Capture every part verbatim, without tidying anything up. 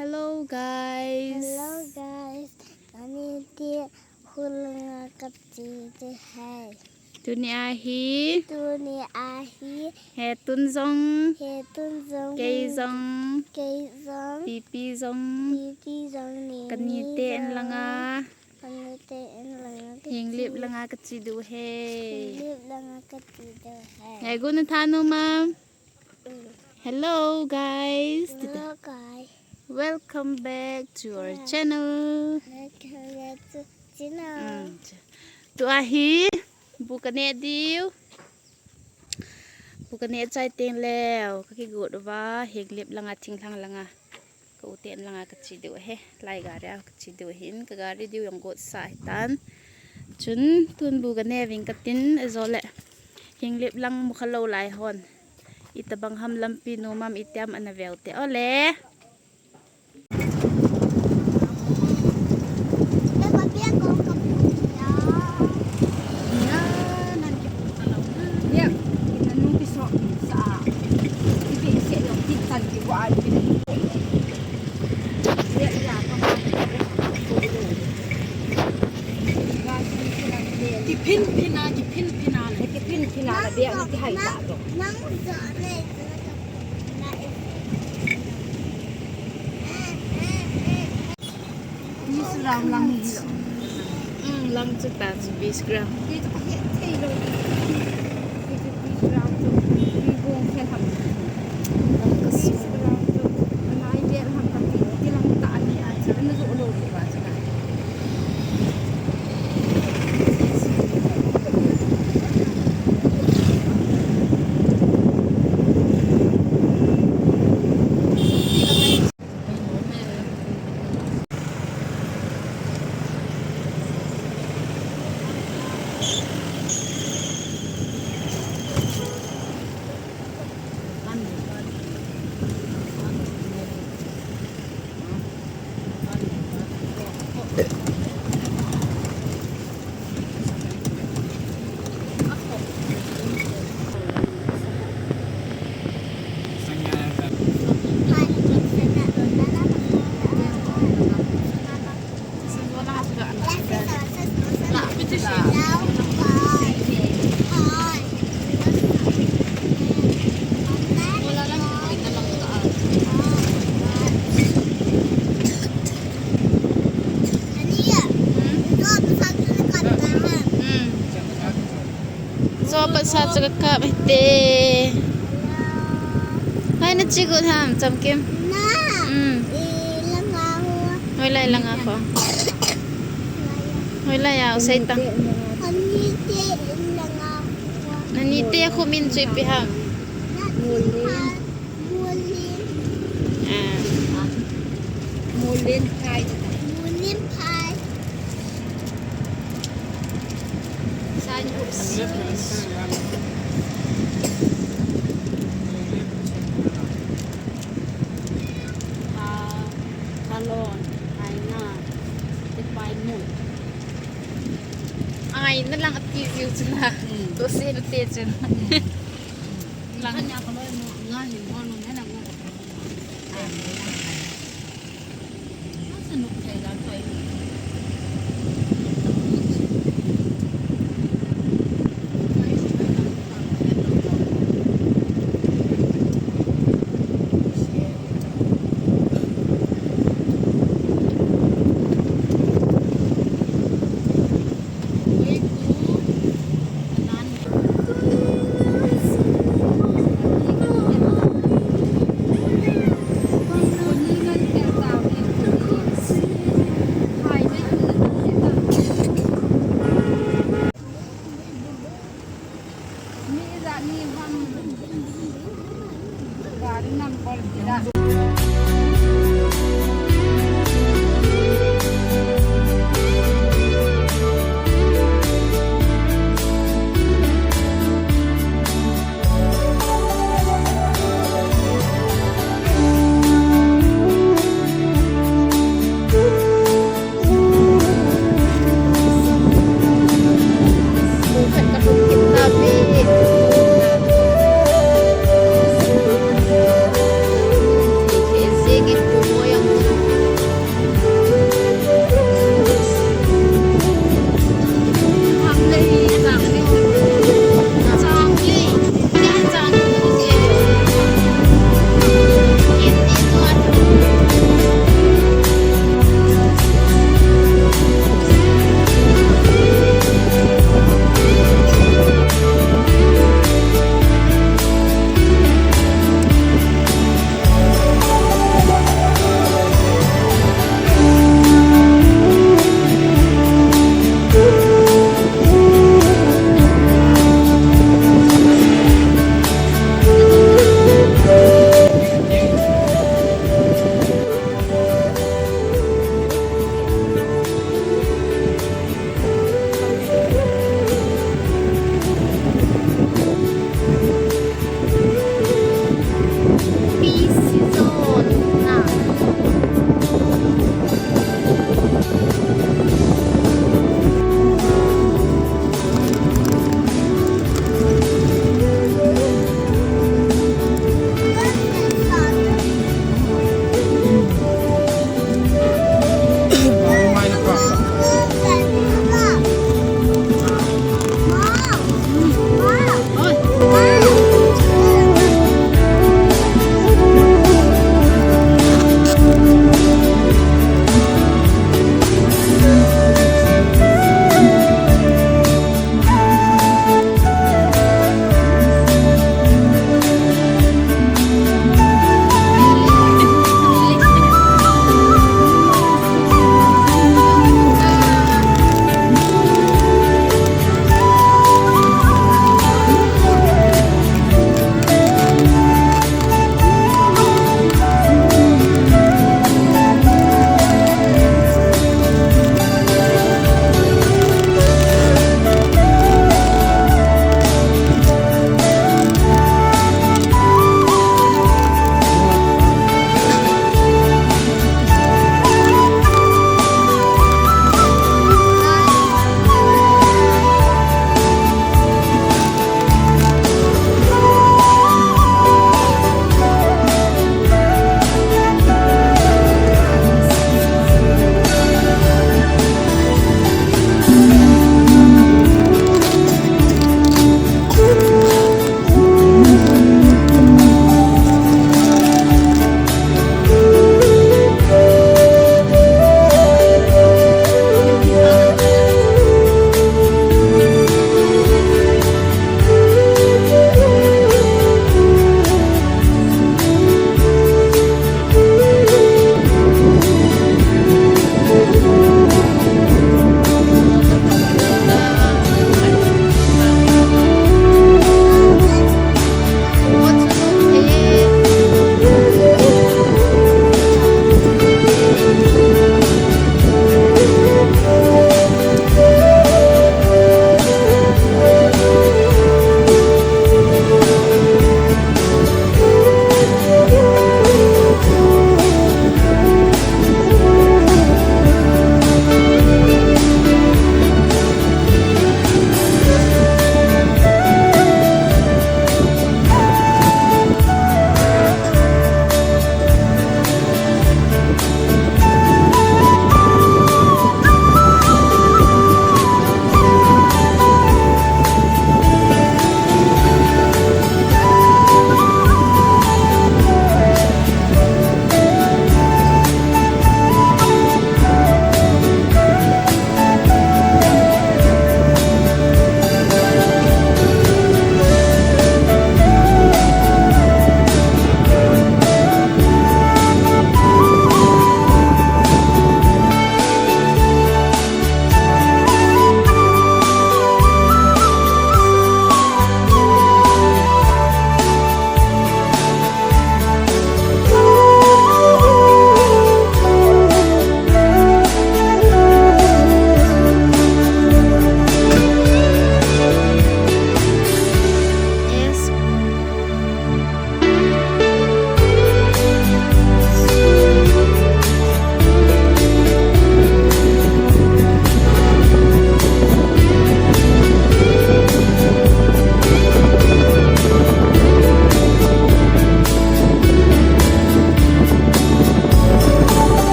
Hello guys. Hello guys. Ani ti hulanga kati de hai. Tuni ahi. Tuni ahi. He tun jong. He tun jong. Kei jong. Kei jong. Pipi jong. Pipi jong ni. Kani te en langa. Kani te en langa. Hinglip langa kati du he. Hinglip langa kati du he. He gun thanu mam. Hello guys. Hello guys. Welcome back to our channel. Welcome back to channel. Tu ahi bu kaneh diu. Bu kaneh chai teng leu kakigot uva hinglip langa thinglhang langa. Ka u ten langa kache diu ahi, lai gari a kache diu ahin, ka gari diu jong gotsa ahitan. Chun tun bu kaneh ving katin, ajole hinglip lang mukha lou lai hon. Itobang ham lampi nom am itiam ana veu te ole. Kiphin phin a, kiphin phin a le. Kiphin phin a le, bia na kihai ta to. Beach ground lang hi lo. Hmm, lang chu ta chu beach ground. Hi chu ka he thei lo. Hi chu beach ground chu. Hi bong khe ham. Beach ground chu. Anai vel ham ka ti. Ti lang ta ani a chu. Ana zo lo ti ba chu na. Hmm. Sopa sa chu ka kap hite. Hai na chi gu tham, Chamkim. Na. Hmm. E, langa ho. Hoilai langa ho. Hoilai a, u sei ta. Ani te langa ho. Ani te khu min chu ipi ham. Na. Molin. Ah. Molin phai. Molin phai. San Jose. Ah, Talon, Aina, Tepai Mun. Aina lang ati jiu chun na. Hmm. Toh se na te chun. Hmm. Lang. Anya ka loi mo, nga hin mo, no, na lang mo.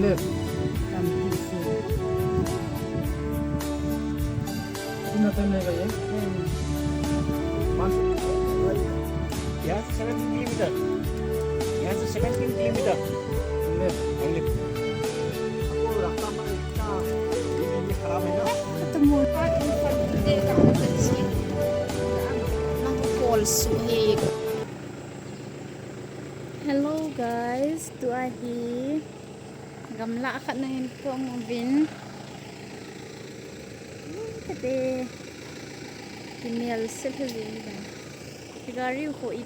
Left. कितना टाइम लेगा ये? पाँच। यहाँ से seventeen kilometre. यहाँ से seventeen kilometre. Left. Only. आपको रास्ता में इतना, ये खराब है ना? Hello guys, tua hi gamla khat na hin ka um uvin. Kate kimel se phe jing da. Gari ko i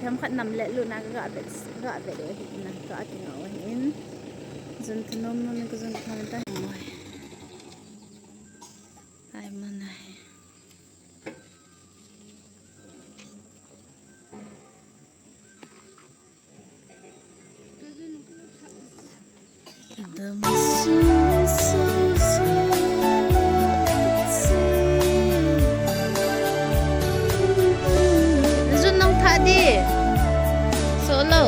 themkhat nam le lu na ga vet, ga vet u hi na ka ti ngau hin. Jun thum nom nom ka jun thum ta. Ai mana. Jun nong tha di. Solo.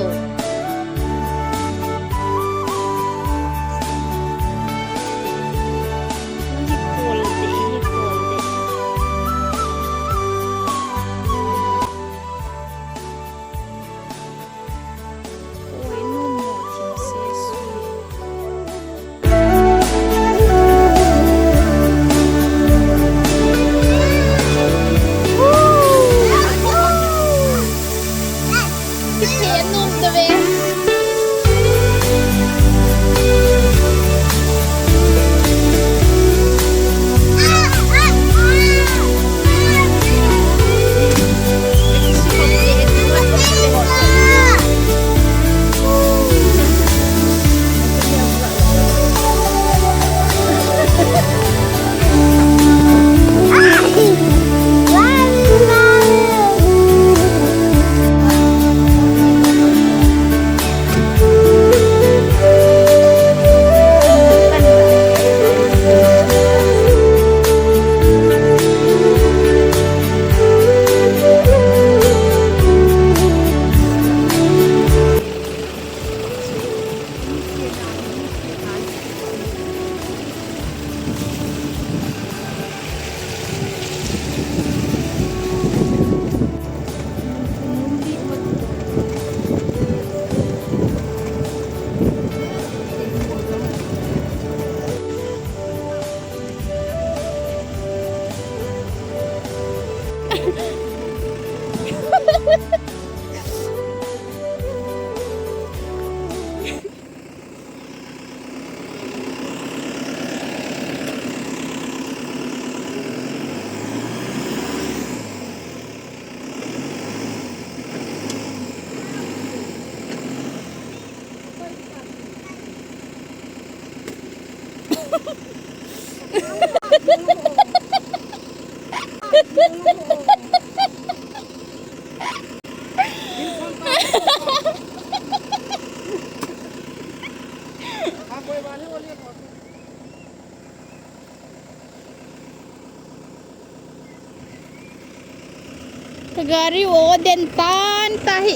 Ka gari o den tan ta hi.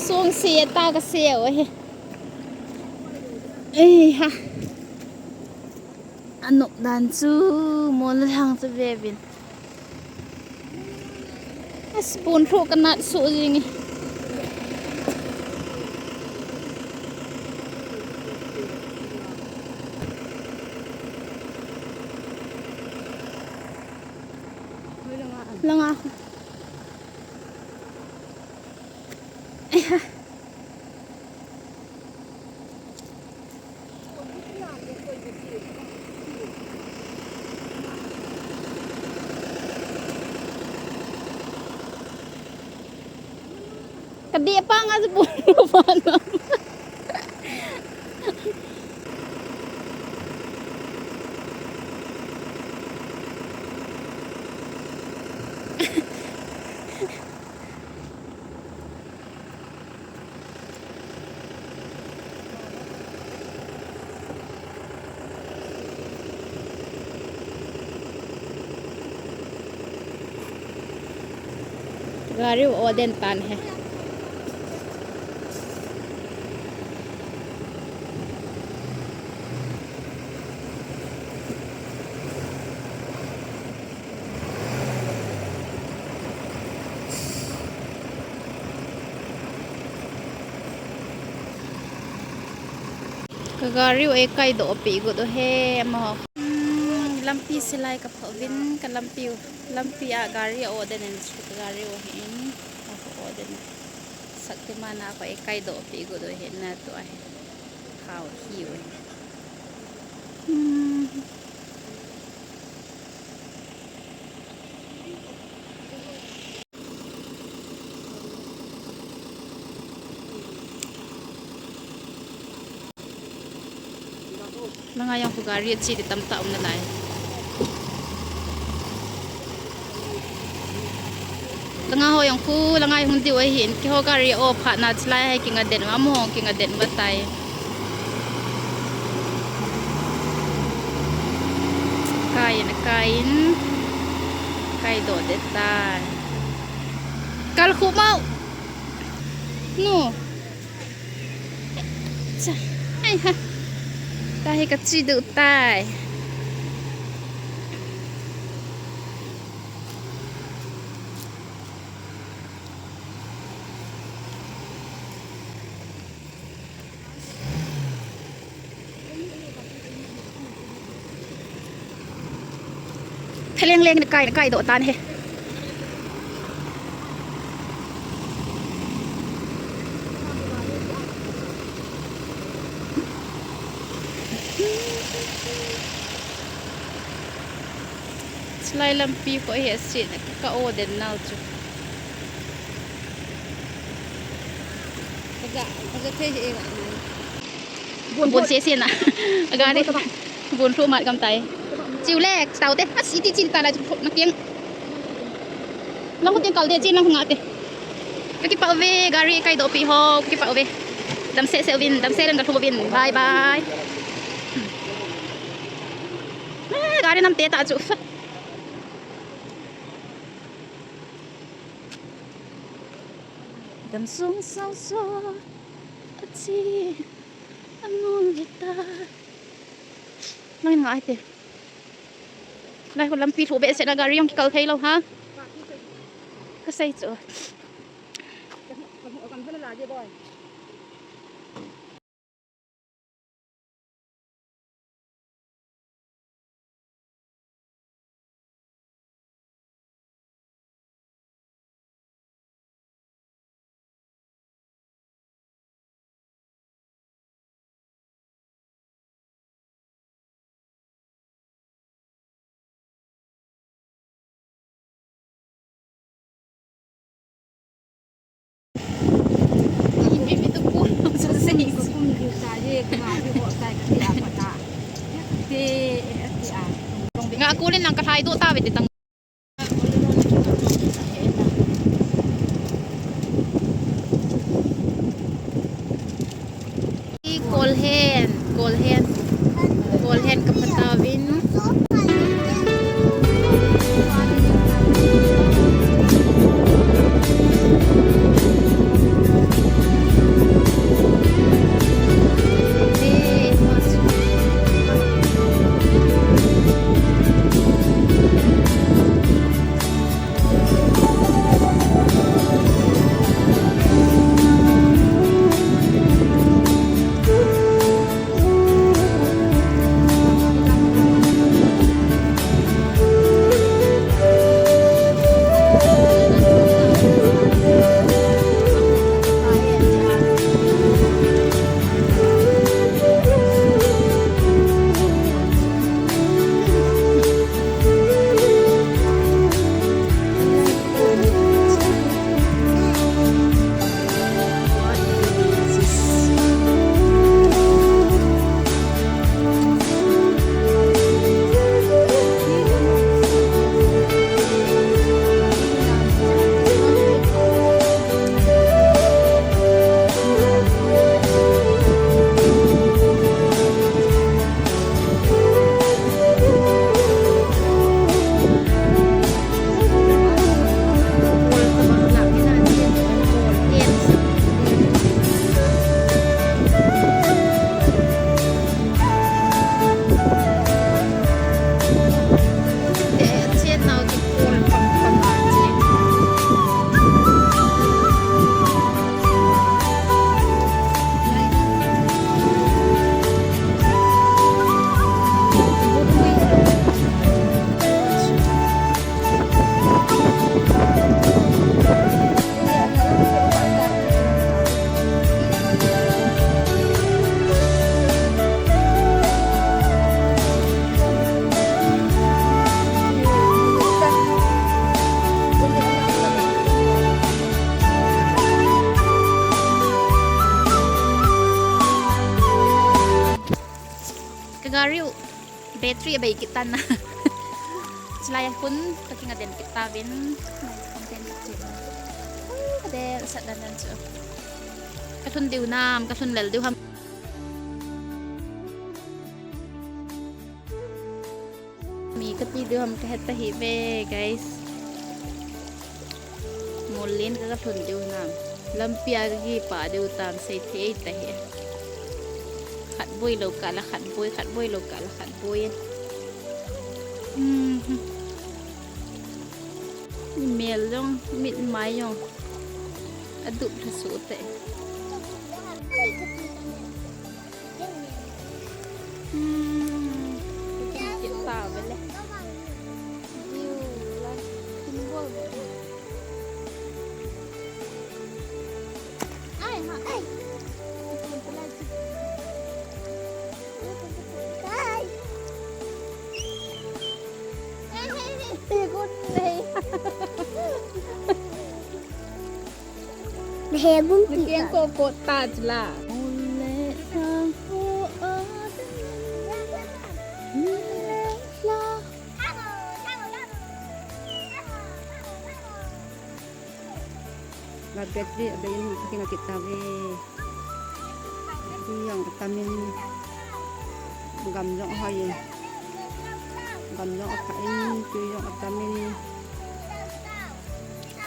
Song se ta ka se o hi. Ei ha. Anop dan chu mol lang chu ve vin. A spoon throw ka nat su jing e. Langa. Ka dih pa nga sa puno pa na. Gari o den tan he. Ka gari u eikaidoh peh got u he, amaho. Hmm, lampi silai kaphah uvin, ka lampi u, lampi a gari a-o den in chu ka gari u hi in, a-o den. Shaktiman a kho eikaidoh peh got u hi na tua hi. Khao hi u hi. Hmm. Langa jong khu gari ache di tamtah um nalai. Langa ho jong khu, langa hung diu ahin, keiho gari a-o phat na chulai hi kinga den uva, amaho kinga den uva tai. Kai in, kai in. Kaidoh det tai. Kal khu mau. Nu. Cha. Ai ha. Tahi kache diu tai. Thaleng leng in kai, kaidoh tan ahi. Chulai lampi kho hi aset na ka-o den nau chu. Kaja, kaja thei hi e ngai nai. Bon, bon sese na. Aga de. Bon thum mat gam tai. Chiu le, tau te. As iti chi ta la chu na kiang. Lang ko tin kal de, chin lang nga te. Kakipah uve, gari kaidoh peh ho, kakipah uve. Damsel sel uvin, damsel in kalhung uvin. Bye bye. Eh, gari nam te ta chu. Damsung sao so, achi, anun vita. Lang nga te. Lai ko lampi lhu behseh na gari jong kikal thei lou ha. Kasei chu. Nga kulin lang kathai do ta ve te tang. Kolhen, kolhen, kolhen kapatavin. Ariu, battery abei kit tan na. Chulai a khun, ka kinga den kit tauvin. Content kit. Ka del sat dan dan chu. Ka lhun diu nam, ka lhun lel diu ham. Mi ka ti diu ham ka het ta hi ve, guys. Mol len ka ka lhun diu nam. Lampi a ka kipa diu tam sei thei ta hi. Khat boi lou kah la khat boi, khat boi lou kah la khat boi. Hmm. Mel jong, mit mai jong. A dup lha su te. Hmm. Kita bele. View la. Symbol. Ai, ha, ai. Ai. Ai, ai, ai. Pegun nei. Nahe bung ti. Nakiang ko ko ta chla. Ole sang ko a. Ole la. Ba battery abei in ka kinga kit tave. Tui jong atam in, gam jong ahoi in, gam jong aphah in, tui jong atam in,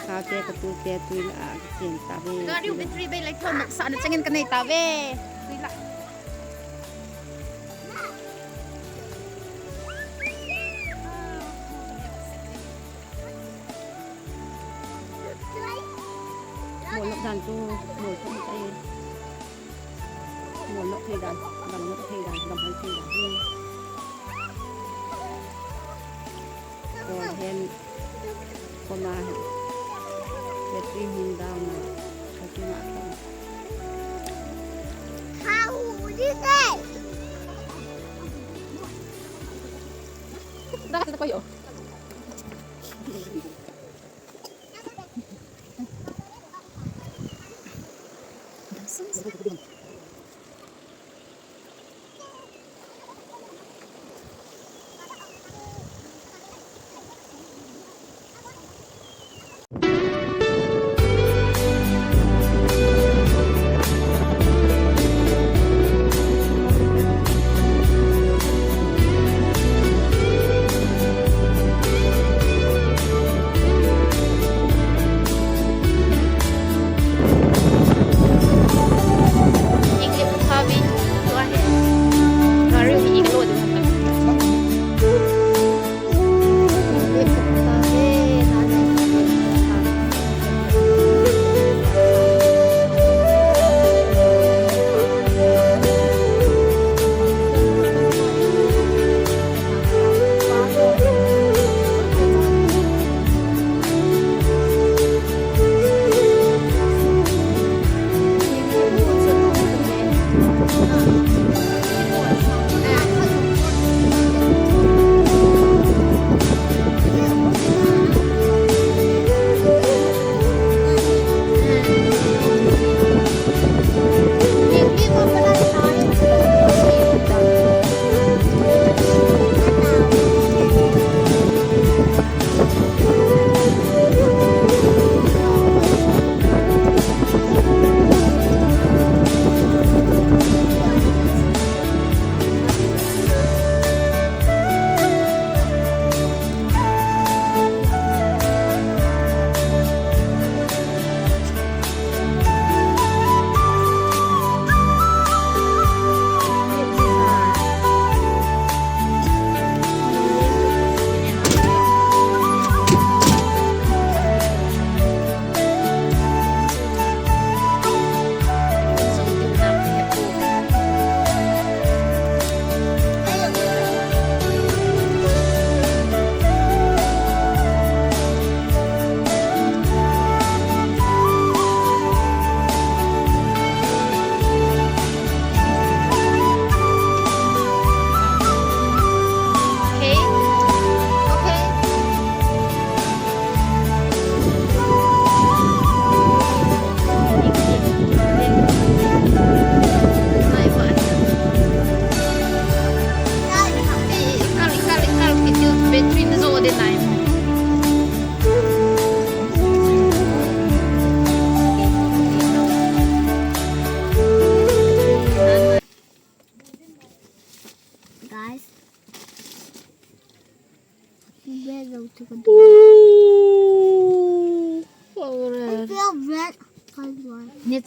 kate katute tui lah a kichen tave. Gari u battery bei lai thon nok sa na changin kanei tave. Tui lah. Mol nok dan chu, mol nok thei. Mol nok thei dan, gam nok thei dan, gam hoi thei dan. Kol hen, koma hen. Battery hin down na, ka kinga thon. How did they? Dah, kita koyo.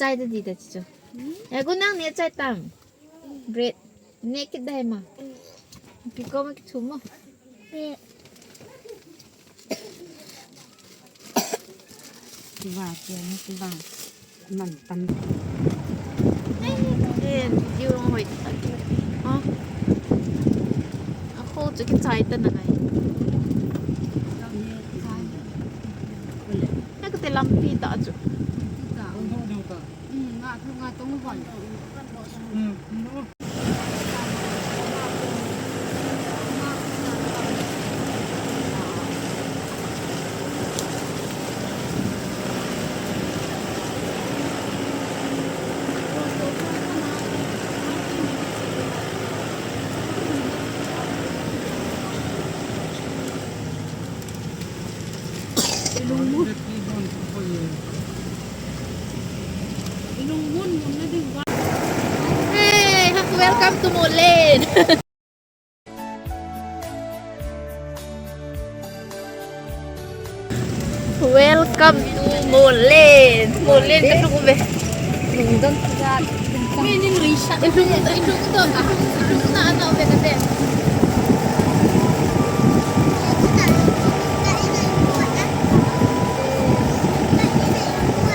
Chai ta di ta chu. E, gu nang ne chai tam. Bread. Ne kit dai ma. Pi ko ma ki thu mo. Kiva, kiva, kiva. Man tam. Eh, video hoi ta. Ha? A kho chu kichai ta na ngai. Na ka te lampi ta chu. Hey, welcome to Molen. Welcome to Molen. Molen ka lung ve. Lungdon. Ilung, ilung to, ilung na, na, ve, ve.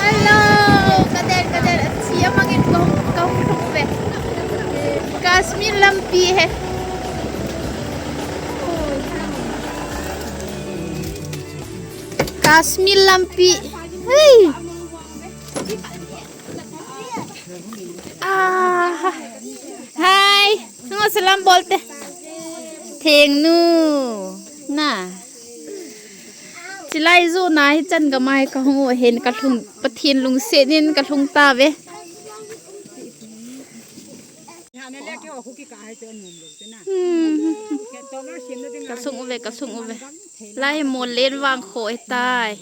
Hello, kaden, kaden, achi amangin ko, ko, ko, ve. Kashmir lampi hai. Kashmir lampi. Hey. Ah. Hi. Sunga salam bolte. Thengnu. Na. Chilai ju na hi chan ka mai ka hung hen ka lhung Pathen lungset in ka lhung ta ve. Hmm. Ka sung uve, ka sung uve. Lai hi Molen vang kho e tai.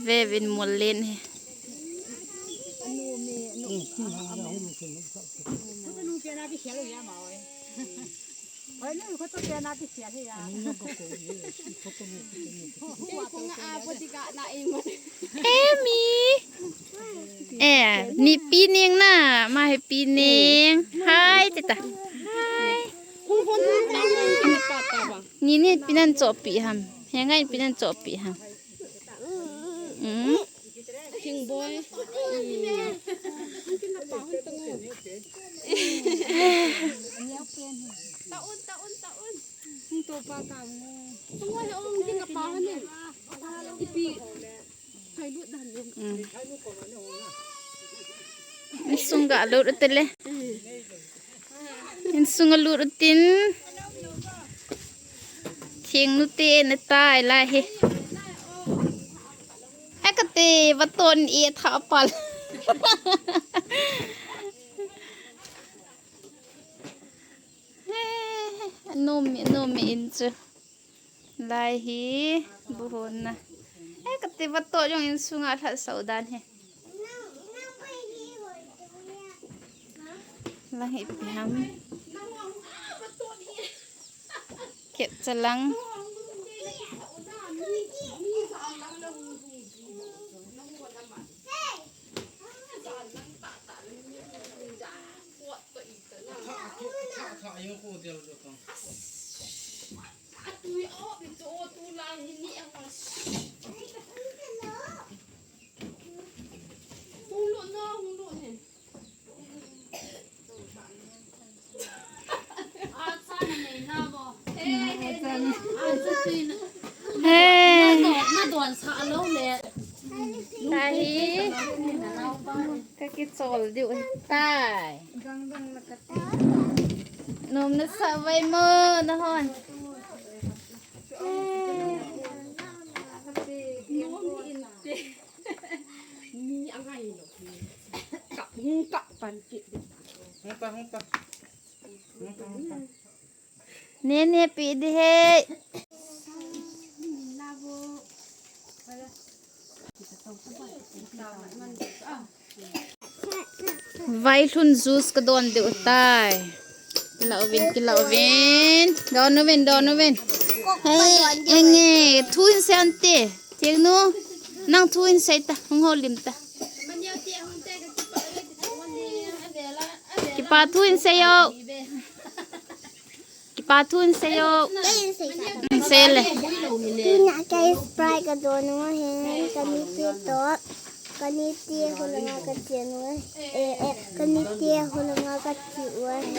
Ve vin Molen hi. Emi. Eh, ni pining na, ma he pining. Hai, tita. Hai. Ni ni pinan chopi ham. He ngai pinan chopi ham. Hmm. King boy. Hmm. Ang kinapa hon tango. Taon, taon, taon. Ang topa ka mo. Tango he ong kinapa hon eh. Ipi. Kailut dan eh. Hmm. Insung ga lut tele. Hmm. Insung alut utin. Thengnu te na tai lai hi. He kate vaton e tha pal. He, he, anom mi, anom mi in chu. Lai hi, buhon na. He, kate vato jong insunga lhat sau dan hi. Lang hi ipi ham. Kep cha lang. He. Tahi. Ka kichol diu tai. Nom nasa vai mo nahon. Nom inte. Mi angai lo. Kap, hung kap pan kit. Hung pa, hung pa. Hung pa, hung pa. Ne, ne, pi di he. Vailhun juice ka don diu tai. Kilauvin, kilauvin. Don uvin, don uvin. Hey, enge, thu in sei ante. Thengnu, nang thu in sei ta, hung houlim ta. Kipa thu in seiyo. Kipa thu in seiyo. In sei le. Tuna kei Sprite ka don u ahi, ka nite to. Ka nite hulanga ka che u ahi. Eh, eh, ka nite hulanga ka che u ahi.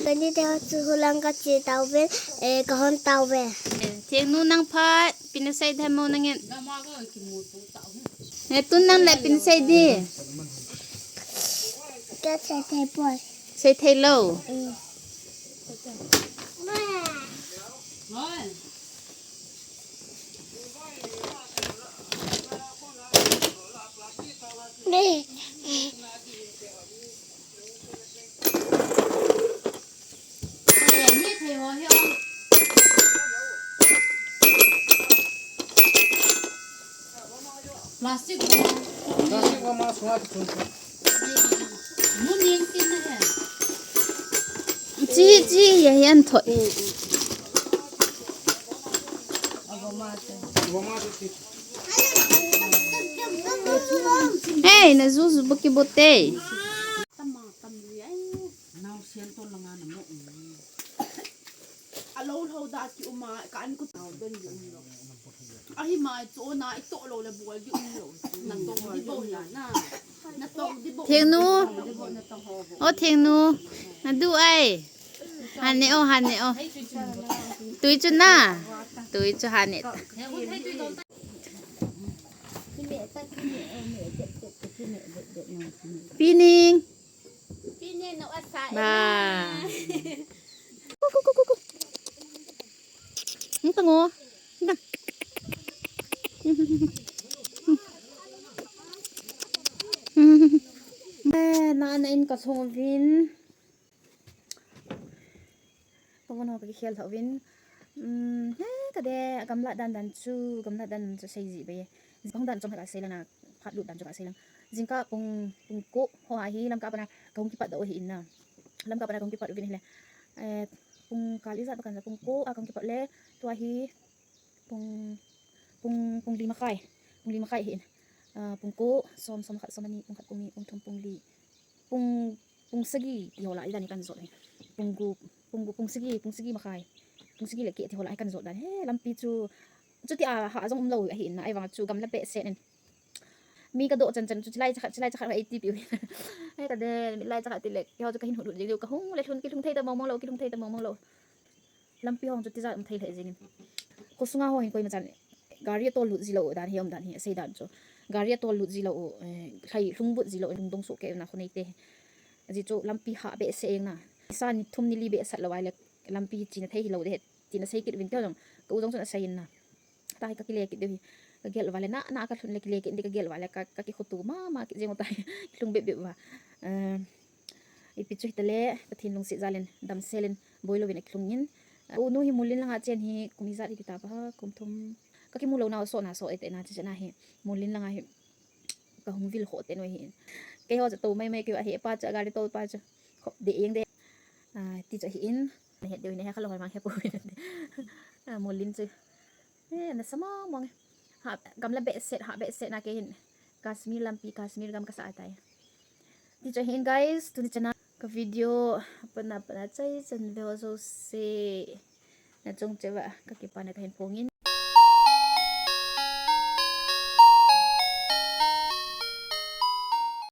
Ka nite chu hulanga ka che tauve. Eh, ka hon tauve. Thengnu nang phat, pi nasei dem mo nangin. Eh, tun nang le pi nasei di. Ka sei thei poi. Sei thei lou. Mm. Plastic ho ma. Plastic ho ma sunga ki chun chun. Mu ning tin na he. Chi, chi, ya, ya, an thot. Abo ma te. Abo ma te. Hey, na zu zu buki bote. Tama, tam li ai. Nau sian ton la nga na mo. A lo lo da ki uma ka an ku tau don di um lo. A hi mai chu na i to lo le bol di um lo. Na to di bo ya na. Na to di bo. Thengnu. Di bo na to ho bo. O Thengnu. Na du ai. Han ne o, han ne o. Tui chu na. Tui chu han ne. Pining. Ba. Ku, ku, ku, ku, ku. Ang tango. Ang tang-, eh, na, na in kasong vin. Pavon ho ka kikhel tha vin. Um, he, ka de, gamla dan dan chu, gamla dan dan chu sei ji be. Jong dan chom ka sei lana. Phat lut dan chu ka sei lang. Jingkah pung, pung ko ho ahi, Lamka pana kahung kipat doh ahi in na. Lamka pana kahung kipat uvin ahile. Eh, pung kal ijat ba kan ja, pung ko a kahung kipat le, tua hi pung, pung, pung li makai. Pung li makai ahi in. Ah, pung ko, som, som khat, som ani, pung khat, pung ni, pung thum, pung li. Pung, pung sagi ti ho lah a hi dan hi kan jot ahi. Pung gup, pung gup, pung sagi, pung sagi makai. Pung sagi le keh ti ho lah a hi kan jot dan. He, lampi chu, chuti a ha jong um lou ahi in na, ahivang chu gamla behseh in. Mi ka doh chan chan chu chilai chakhat, chilai chakhat ka eiti piu. Ai ka de, mi lai chakhat ti le, keiho chu ka hin hut hut jing diu, ka hung le lhun, kilhung thei ta mong mong lou, kilhung thei ta mong mong lou. Lampi hong chu tijat um thei lheh jing in. Kho sunga ho hin koima chan, gari a tol lut ji lou dan hi um dan hi, sei dan chu. Gari a tol lut ji lou, eh, lhai lhung but ji lou, lhung dong soh kei na kho nei te. Ajeh chu lampi ha behseh eng na. Sa ni thum ni li behsat lou a le, lampi china thei hi lou de, tina sei kit uvin keiho jong. Ka u jong chun asei in na. Tahi ka kile kit diu hi. Ka gel uva le na, na ka lhun le kile kit di ka gel uva le ka, ka kikhoto mama kit jeng u tahi. Kilhung bep bep uva. Eh, ipi chu hita le, Pathen lungset jal in, damsel in, boi louvin akilhung in. U nu hi Mulin langa chen hi, kum ijat hi kita pa, kum thum. Ka kimu lou nau so na so e te na, che che na hi. Mulin langa hi, ka hung vil kho te noi hi. Keiho chu to mai mai kei ahi, pa chu gari tol pa chu. Khop de eng de. Ah, ti chu ahi in. Na het diu hi na he kha lou mang he pu. Ah, Mulin chu. Eh, nasa mong mong e. Ha, gamla behseh, ha behseh na kei hin. Kashmir lampi, Kashmir gam kasa tai. Ti chu ahi in guys, tuni chana ka video, pana, pana chai chan ve ho jouse. Na chung cheh uva, ka kipana ka hin phong in.